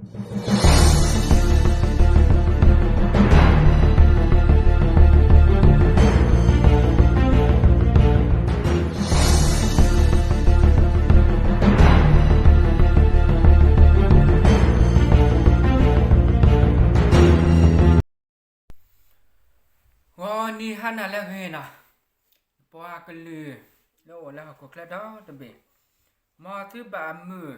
ဂီၤနံၤဟါနၤလၢအဂ့ၤနီၤ, ပှၤကလုာ်လၢအိၣ်လၢဟီၣ်ခိၣ်ချၢဒီတဘ့ၣ်, မ်သုဘၣ်မုာ်,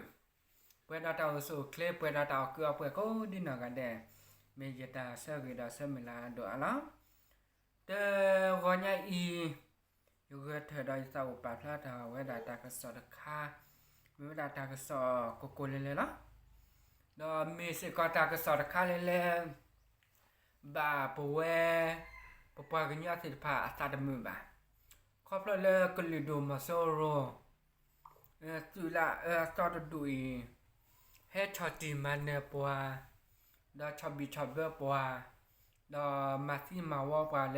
ပှဲၤဒီးတၢ်အိၣ်ဆူၣ်အိၣ်ချ့ ပှဲၤဒီးတၢ်အီၣ်ကုးအီပှဲၤကိးဒ်နီၢ်ဂၤဒဲး, မ့ၢ်ယတၢ်ဆၢဂ့ၤဒီးဆၢမုၢ်လၢ်ဒိၣ်အါလီၤ. တဂီၤညါအံၤ, ယဂဲၤထၢၣ်ဒီးယသးအိၣ်ပာ်ဖျါထီၣ်ဝဲဒၣ်တၢ်ကစီၣ်တခါ, မ့ၢ်ဝဲဒၣ်တၢ်ကစီၣ်ကိၢ်ကိၢ်လၢၤလၢၤလီၤ. ဒီးမ့ၢ်စ့ၢ်ကီးတၢ်ကစီၣ်တခါလၢလၢ ဘၣ်ပဝဲ ပပှၤကညီသ့ၣ်တဖၣ်အသးတမုာ်ဘၣ်. ခီဖျိလၢကလုာ်ဒိၣ်မီၤစိရိၤ သုးလၢအအၢအသီတဒူၣ်အံၤ ဟဲဆီၣ်တံၢ်မၤနၢၤပှၤ, ဒီးဆီၣ်ဘံၣ်ဆီၣ်ဘၢပှၤ, ဒီးမၤသံမၤဝီပှၤလၢ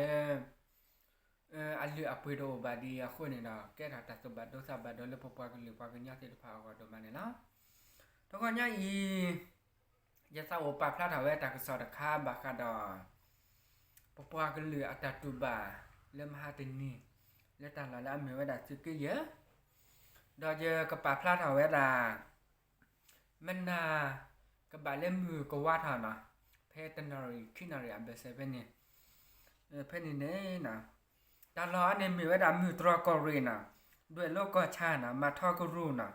အလုၢ်အပှ့ၤတအိၣ်ဘၣ်ဒံးအဃိန့ၣ်ဒီး ကဲထီၣ်တၢ်သူၣ်ဘၣ်ဒိသးဘၣ်ဒိလၢပပှၤကလုာ်ပှၤကညီသ့ၣ်တဖၣ်အဂီၢ်ဒိၣ်မးန့ၣ်လီၤ. တဂီၤညါအံၤ ယသးအိၣ်ပာ်ဖျါထီၣ်ဝဲတၢ်ကစီၣ်တခါဘၣ်ဃးဒီး ပပှၤကလုာ်အတၢ်တူၢ်ဘၣ်လၢမဟါတနံၤ လၢတၢ်လီၢ်လၢအမ့ၢ်ဝဲဒၣ်သုးက့ယဲၢ်, ဒီးယကပာ်ဖျါထီၣ်ဝဲဒၣ် မနၤ ကဘၣ်လၢမုၢ်ကဝါထီၣ်နီၤ, ဖဲတနၣ်ရံၣ်ခံနၣ်ရံၣ်အဘၢၣ်စၢၤဖဲန့ၣ်, ဖဲန့ၣ်န့ၣ် တၢ်လီၢ်အံၤန့ၣ်မ့ၢ်ဝဲဒၣ်မုၢ်တြီၢ်ကီၢ်ရ့ၣ်နီၤ, ဒွဲၣ်လိကီၢ်ဆၣ်နီၤ, မၤထီကရူၢ်နီၤ,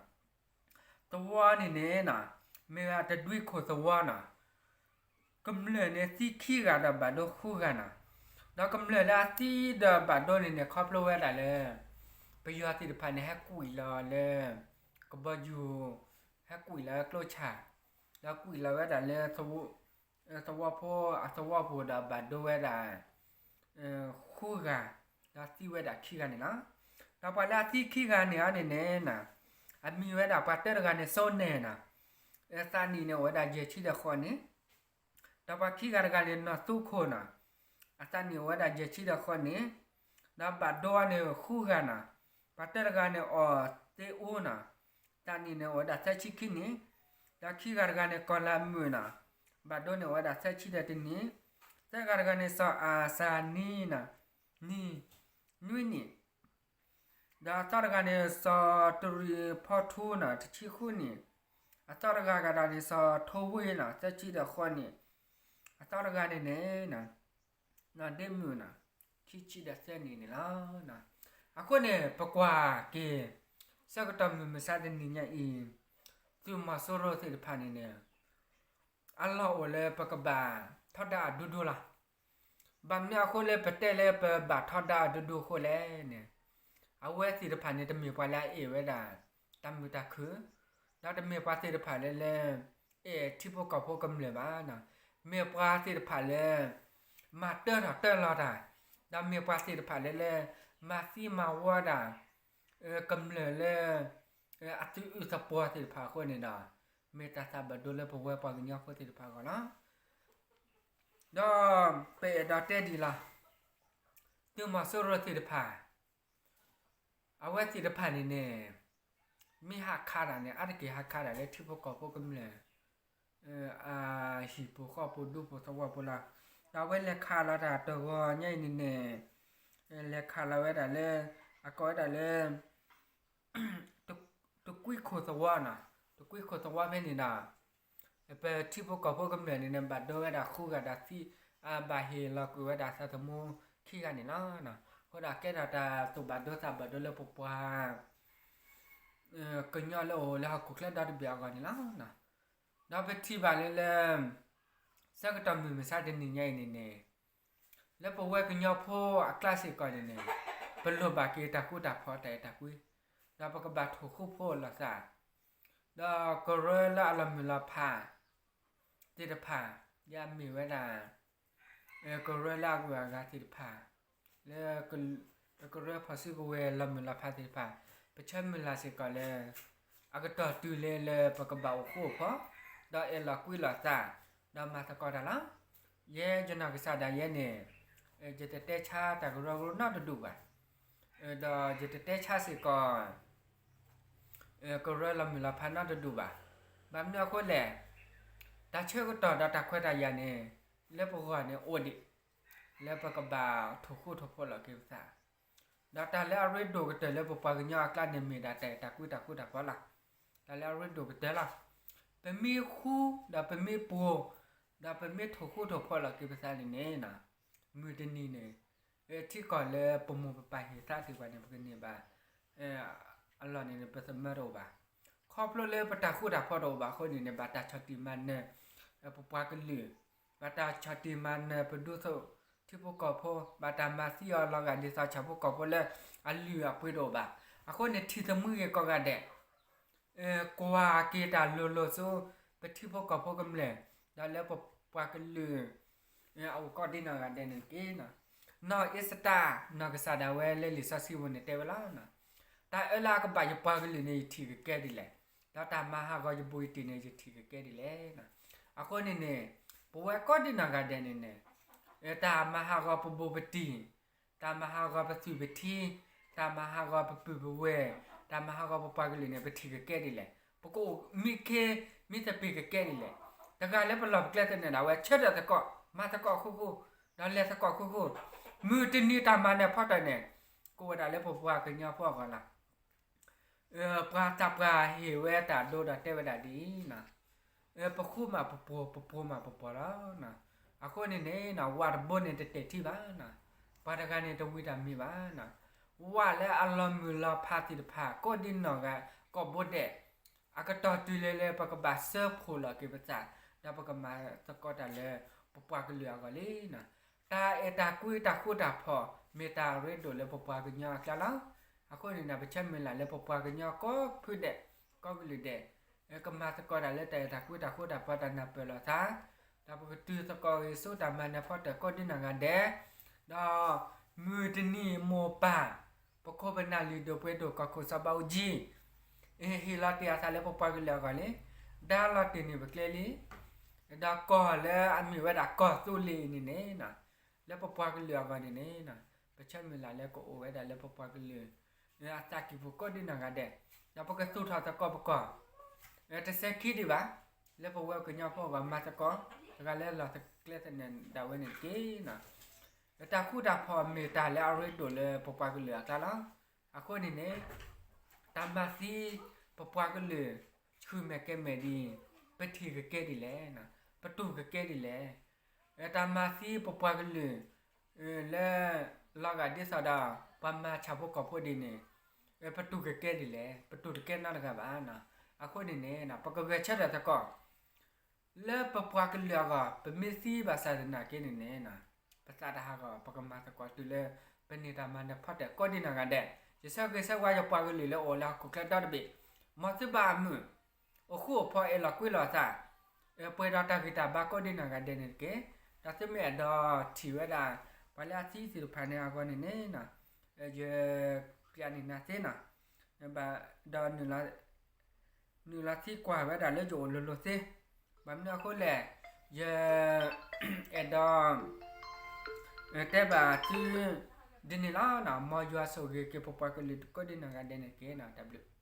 သဝီန့ၣ်န့ၣ်နီၤ, မ့ၢ်ဝဲတဒွံခိၣ်သဝီနီၤ, ကမျၢၢ်န့ၣ်သံခံဂၤဒီးဘၣ်ဒိဃုဂၤနီၤ, ဒီးကမျၢၢ်လၢအသံဒီးဘၣ်ဒိန့ၣ်န့ၣ် ခီဖျိဝဲဒၣ်လၢ ပယီၤသ့ၣ်တဖၣ်န့ၣ် ဟဲကွံာ်လီၤလၢ ကဘီယူၤ, ဟဲကွံာ်လီၤလၢကျိဆၣ်, ဒီးကွံာ်လီၤဝဲဒၣ်လၢ သဝီဖိအသဝီပူၤဒီးဘၣ်ဒိဝဲဒၣ် ဃုဂၤ, ဒီးသံဝဲဒၣ်ခံဂၤန့ၣ်လီၤ. ဒီးပှၤလၢအသံခံဂၤန့ၣ်အန့ၣ်န့ၣ် အမံၤဝဲဒၣ်ပှၤတၢတဂၤန့ၣ် စိန့ၣ်နီၤ, အသးနံၣ်န့ၣ်အိၣ်ဝဲဒၣ်ယဲၢ်ဆံဒီးဃိးနံၣ်, ဒီးပှၤခံဂၤတဂၤန့ၣ် နီၢ်သူခိၣ်နီၤ, အသးနံၣ်အိၣ်ဝဲဒၣ်ယဲၢ်ဆံဒီးဃိးနံၣ်, ဒီးဘၣ်ဒိန့ၣ်ဃုဂၤနီၤ, ပှၤတၢတဂၤန့ၣ် အီၣ်သ့အိနီၤ, သးနံၣ်န့ၣ်အိၣ်ဝဲဒၣ်သၢဆံခံနံၣ်, ဒီးခံဂၤတဂၤန့ၣ် ကီၢ်လၤမုၣ်နီၤ, ဘၣ်ဒိန့ၣ်အိၣ်ဝဲဒၣ်သၢဆံဒီးတနံၣ်, သၢဂၤတဂၤန့ၣ် စီၤအၤစၤနံနီၤ, နံၣ်, နွံနံၣ် ဒီးအသီတဂၤန့ၣ် စီၤတရံးဖီထူနီၤ, တဆံဃုနံၣ်, အသီတဂၤဂၤဒီးန့ၣ် စီၤထိဝ့နီၤ, သၢဆံဒီးဃိးနံၣ်, အသီတဂၤန့ၣ်န့ၣ် နီၢ်ဒ့မုၣ်နီၤ, ခံဆံဒီးသၢနံၣ်န့ၣ်လီၤ. အဃိန့ၣ် ပကွၢ်က့ၤ ဆၢကတီၢ်မုၢ်မဆါတနံၤညါအံၤ သုးမီၤစိရိၤသ့ၣ်တဖၣ်န့ၣ်န့ၣ် အလီၢ်အိၣ်လၢပကဘၣ်ထီဒါအဒိဒိလီၤ. ဘၣ်မနုၤအဃိလၢပတဲလၢပဘၣ်ထီဒါအဒိဒိအဃိလဲၣ်န့ၣ်, အဝဲသ့ၣ်တဖၣ်န့ၣ် တမ့ၢ်ပှၤလၢအအဲၣ်ဝဲဒၣ်တၢ်မုာ်တၢ်ခုၣ်, ဒီးတမ့ၢ်ပှၤသ့ၣ်တဖၣ်လၢ လၢအဲၣ်ထံဖိကီၢ်ဖိကမျၢၢ်ဘၣ်, မ့ၢ်ပှၤသ့ၣ်တဖၣ်လၢ မၤတၢထီၣ်တၢလီၤတၢ်, ဒီးမ့ၢ်ပှၤသ့ၣ်တဖၣ်လၢ လၢမၤသံမၤဝီတၢ် ကမျၢၢ်လၢ အသုးအုးသပှီၤသ့ၣ်တဖၣ်အဃိန့ၣ်ဒီး မ့ၢ်တၢ်သးဘၣ်ဒိလၢပဝဲပှၤကညီဖိသ့ၣ်တဖၣ်အဂီၢ်လီၤ. ဒီးပအဲၣ်ဒိးတဲဒ်အံၤလီၤ. သုးမီၤစိရိၤသ့ၣ်တဖၣ် အဝဲသ့ၣ်တဖၣ်န့ၣ်န့ၣ် မ့ၢ်ဟးခးတၢ်န့ၣ် အါတက့ၢ်ဟးခးတၢ်လၢထံဖိကီၢ်ဖိကမျၢၢ် အဟံၣ်ပူၤဃီပူၤဒူပူၤသဝီပူၤလီၤ. ဒီးအဝဲလဲၤခးလီၤတၢ်တဂီၤညါအံၤန့ၣ်န့ၣ် လဲၤခးလီၤဝဲဒၣ်လၢ အကိးဝဲဒၣ်လၢ တကွံခိၣ်သဝီနီၤ, တကွံခိၣ်သဝီဖဲန့ၣ်ဒီး ပထံဖိကီၢ်ဖိကမျၢၢ်န့ၣ်န့ၣ် ဘၣ်ဒိဝဲဒၣ်ဃုဂၤဒီးသံ, အဘၣ်ဟ့ၣ်လီၤကွံာ်ဝဲဒၣ်သးသမူခံဂၤန့ၣ်လီၤ. အဃိဒီးကဲထီၣ်တၢ်သူၣ်ဘၣ်ဒိသးဘၣ်ဒိလၢပပှၤ ကညီလၢအိၣ်လၢဟီၣ်ခိၣ်ချၢဒီတဘ့ၣ်အဂီၢ်န့ၣ်လီၤ. ဒီးပထံၣ်ဘၣ်လၢလၢ ဆၢကတီၢ်မုၢ်မဆါတနံၤညါအံၤန့ၣ်န့ၣ် လၢပဝဲကညီဖိအကျါစ့ၢ်ကီးန့ၣ်န့ၣ် ပလိၣ်ဘၣ်က့ၤတၢ်ဃူတၢ်ဖိးတၢ်အဲၣ်တၢ်ကွံ, ဒီးပကဘၣ်ထိၣ်ဃူဖိးလိာ်သး, ဒီးကရၢလၢအလီၤမုၢ်လီၤဖး သ့ၣ်တဖၣ် ဒ်အမ့ၢ်ဝဲဒၣ် ကရၢလၢအဂုၤအဂၤသ့ၣ်တဖၣ် လၢ ကရၢဖီၣ်စုကဝဲၤလီၤမုၢ်လီၤဖးသ့ၣ်တဖၣ် ပဆၢမုၢ်လၢ်စ့ၢ်ကီးလၢ အကတီၢ်တုၤလၢလၢပကဘၣ်အိၣ်ဃူအိၣ်ဖိး, ဒီးအဲၣ်လီၤကွံလိာ်သး, ဒီးမၤသကိးတၢ်လီၤ. ယဲယနီၢ်ကစၢ်ဒၣ်ယဲန့ၣ် ယတတဲဆါတၢ်ကရၢကရိနီတဒူၣ်ဘၣ်. ဒီးယတတဲဆါစ့ၢ်ကီး ကရၢလီၤမုၢ်လီၤဖးနီတဒူၣ်ဘၣ်. ဘၣ်မနုၤအဃိလဲၣ်, တၢ်ဆၢကတီၢ်ဒီးတၢ်ခွဲးတၢ်ယာ်န့ၣ် လၢပဂီၢ်န့ၣ်အိၣ်ဒံး လၢပကဘၣ်ထိၣ်ဃူထိၣ်ဖိးလီၤက့ၤပသး, ဒီးတၢ်လၢအရ့ဒိၣ်ကတၢၢ်လၢပပှၤကညီအကျါန့ၣ်မ့ၢ်ဒၣ်တၢ်အဲၣ်တၢ်ကွံတၢ်ဃူတၢ်ဖိးလီၤ. တၢ်လၢအရ့ဒိၣ်ကတၢၢ်လီၤ. ပမ့ၢ်ဃူ ဒီးပမ့ၢ်ပှိၤ ဒီးပမ့ၢ်ထိၣ်ဃူထိၣ်ဖိးလီၤက့ၤပသးန့ၣ်န့ၣ် မုၢ်တနံၤန့ၣ် ထံကီၢ်လၢပမိၢ်ပပၢ်ဟ့ၣ်သါတ့ၢ်ပှၤန့ၣ် ပကန့ၢ်ဘၣ် အလီၢ်န့ၣ်န့ၣ် ပသးမၢတအိၣ်ဘၣ်. ခီဖျိလၢပတၢ်ဃူတၢ်ဖိးတအိၣ်ဘၣ်အဃိန့ၣ်န့ၣ် ဘၣ်တၢ်ဆီၣ်တံၢ်မၤနၢၤ ပပှၤကလုာ်, ဘၣ်တၢ်ဆီၣ်တံၢ်မၤနၢၤပဒူသဝီထံဖိကီၢ်ဖိ, ဘၣ်တၢ်မၤသံအီၤလီၤဂာ်ဒ်သိးဆၣ်ဖိကီၢ်ဖိလၢအလုၢ်အပှ့ၤတအိၣ်ဘၣ်. အဃိန့ၣ်ထံၣ်သမှံဂ့ၤကိးဂၤဒဲး ကွၢ်က့ၤတၢ်လိၤလိၤဆူ ပထံဖိကီၢ်ဖိကမျၢၢ်, ဒီးလၢပပှၤကလုာ် အအိၣ်ကိးဒံနီၢ်ဂၤဒဲးန့ၣ်တက့ၢ်. နီၢ်အ့စတၢ် နီၢ်ကစၢ်ဒၣ်ဝဲလၢလံာ်စီဆှံပူၤန့ၣ်တဲဝဲလီၤ. တၢ်အၢလၢအကဘၣ်ယပှၤကလုာ်န့ၣ် ယထံၣ်ကကဲဒ်လဲၣ်, ဒီးတၢ်မၤဟးဂီၤယဘူးယတံၢ်န့ၣ် ယထံၣ်ကကဲဒ်လဲၣ်. အဃိန့ၣ်န့ၣ် ပဝဲကိးဒံနီၢ်ဂၤဒဲးန့ၣ်န့ၣ် တၢ်မၤဟးဂီၤပဘူးပတံၢ် တၢ်မၤဟးဂီၤပသွံၣ်ပထံ, တၢ်မၤဟးဂီၤပပုၢ်ပဝဲၢ်, တၢ်မၤဟးဂီၤပပှၤကလုာ်န့ၣ် ပထံၣ်ကကဲဒ်လဲၣ်, ပကအိၣ်မံခ့မံသပ့ၤကကဲဒ်လဲၣ်. တဂၤလၢပလီၢ်ပကျဲသနၢၣ်ဒၣ်ဝဲ ဆၢထၢၣ်သကိး, မၤသကိးဃူဃူ, ဒီးလဲၤသကိးဃူဃူ, မုၢ်တနံၤတၢ်မၤနၢၤဖီတၢၢ်န့ၣ် ကအိၣ်ဝဲဒၣ်လၢပပှၤကညီဖိအဂီၢ်လီၤ. ပှၤသးပှၢ်ဟ့ၣ်ဝဲတၢ်ဒိဒီးတဲဝဲဒၣ်ဒ်အံၤ, ပဃူမးပပှိၤ, ပပှိၤမးပပှီၤလီၤ. အဃိန့ၣ်န့ၣ် ဝၣ်တဘိန့ၣ်တတဲာ်ထံဘၣ်, ပှၤတဂၤန့ၣ်တဝံၤတၢ်မံၤဘၣ်. ဝၣ်လၢအလီၤမုၢ်လီၤဖးသ့ၣ်တဖၣ် ကိးဒံနီၢ်ဂၤကိးဘိဒဲး, အကတီၢ်တုၤလၢလၢပကဘၣ်စၢဖှိၣ်လီၤက့ၤပသး, ဒီးပကမၤသကိးတၢ်လၢပပှၤကလုာ်အဂီၢ်လံ. တၢ်အဲၣ်တၢ်ကွံတၢ်ဃူတၢ်ဖိး မ့ၢ်တၢ်ရ့ဒိၣ်လၢပပှၤကညီအကျါလီၤ. အဃိန့ၣ် ပဆၢမုၢ်လၢ်လၢပပှၤကညီကိးဖုဒဲး ကိးကလုာ်ဒဲး ကမၤသကိးတၢ်လၢတၢ်အဲၣ်တၢ်ကွံတၢ်ဃူတၢ်ဖိးတၢ်နၢ်ပၢၢ်လိာ်သး, ဒီးပကတုၤသကိးဂ့ၤဆူတၢ်မၤနၢၤဖီတၢၣ်ကိးဒံနီၢ်ဂၤဒဲး, ဒီးမုၢ်တနံၤမိၢ်ပၢ် ပခိၣ်ပနၢ်လုၢ်ဒိၣ်ပှ့ၤဒိၣ်ကီၢ်ခိၣ်စီၤဘးအူကၠံ ဟ့ၣ်လီၤတ့ၢ်အသးလၢပပှၤကလုာ်အဂီၢ်လံ, ဒါလီၤတ့ၢ်န့ၢ်ပကျဲလံ, ဒီးကီၢ်လၢအမ့ၢ်ဝဲဒၣ်ကီၢ်သူလ့ၤအံၤန့ၣ်န့ၣ် လၢပပှၤကလုာ်အဂီၢ်န့ၣ်န့ၣ် ပဆၢမုၢ်လၢ်လၢကအိၣ်ဝဲဒၣ်လၢပပှၤကလုာ် အသးကံၢ်ပူၤကိးဒံနီၢ်ဂၤဒဲး, ဒီးပကသူၣ်ထီၣ်သကိးပကီၢ် တစဲးခံဒံးဘၣ်, လၢပဝဲကညီဖိအဂီၢ်မၤသကိး, တဂၤလၢလီၢ်ကျဲသနၢၣ်ဒၣ်ဝဲန့ၣ်တက့ၢ်. တၢ်ဃူတၢ်ဖိးမ့ၢ်တၢ်လၢအရ့ဒိၣ်လၢပပှၤကလုာ်အကျါလီၤ. အဃိန့ၣ်န့ၣ် တၢ်မၤသံပပှၤကလုာ် ဆူၣ်မဲာ်ကဲမဲာ်ဒ်အံၤ ပထံၣ်ကကဲဒ်လဲၣ်, ပတူၢ်ကကဲဒ်လဲၣ်. တၢ်မၤသံပပှၤကလုာ် လၢ လီၤဂာ်ဒ်သိးဒီး ပှၤမၤဆၣ်ဖိကီၢ်ဖိဒ်န့ၣ် ပတူၢ်ကကဲဒ်လဲၣ်, ပတူၢ်တကဲနီတဂၤဘၣ်. အဃိန့ၣ်န့ၣ် ပကဂဲၤဆၢထၢၣ်သကိး လၢပပှၤကလုာ်အဂီၢ် ပမ့ၢ်သံဘၣ်ဆၣ်သနာ်က့န့ၣ်န့ၣ် ပသးတဟးဂီၤ ပကမၤသကိးတုၤလၢ ပန့ၢ်တၢ်မၤနၢၤဖီတၢၣ်ကိးဒံနီၢ်ဂၤဒဲး, ယဆၢဂ့ၤဆၢဝါယပှၤကလုာ်လၢအိၣ်လၢဟီၣ်ခိၣ်ချၢဒီတဘ့ၣ်, မ်သုဘၣ်အမုာ် အိၣ်ဃူအိၣ်ဖိးအဲၣ်လီၤကွံလီၤသး ပှဲၤဒီးတၢ်ဂံၢ်တၢ်ဘါကိးဒံနီၢ်ဂၤဒဲးန့ၣ်တက့ၢ်. ဒီးသုမ့ၢ်အဲၣ်ဒိးထံၣ်ဝဲဒၣ် ပှၤလၢအသံသ့ၣ်တဖၣ်န့ၣ်အဂီၢ်န့ၣ်န့ၣ် ယကျးန့ၢ်နၤသ့နီၤ, ဘၣ်ဒီး နုာ်လီၤသံကွၢ်ဝဲဒၣ်လၢယအိၣ်လိၤလိၤသ့, ဘၣ်မနုၤအဃိလဲၣ်, ယ အဲၣ်ဒိး တဲဘၣ်သု ဒ်န့ၣ်လီၤ. မ်ယွၤဆိၣ်ဂ့ၤက့ၤပပှၤကလုာ်ကိးဒံနီၢ်ဂၤဒဲးန့ၣ်တက့ၢ်. တၢ်ဘျုး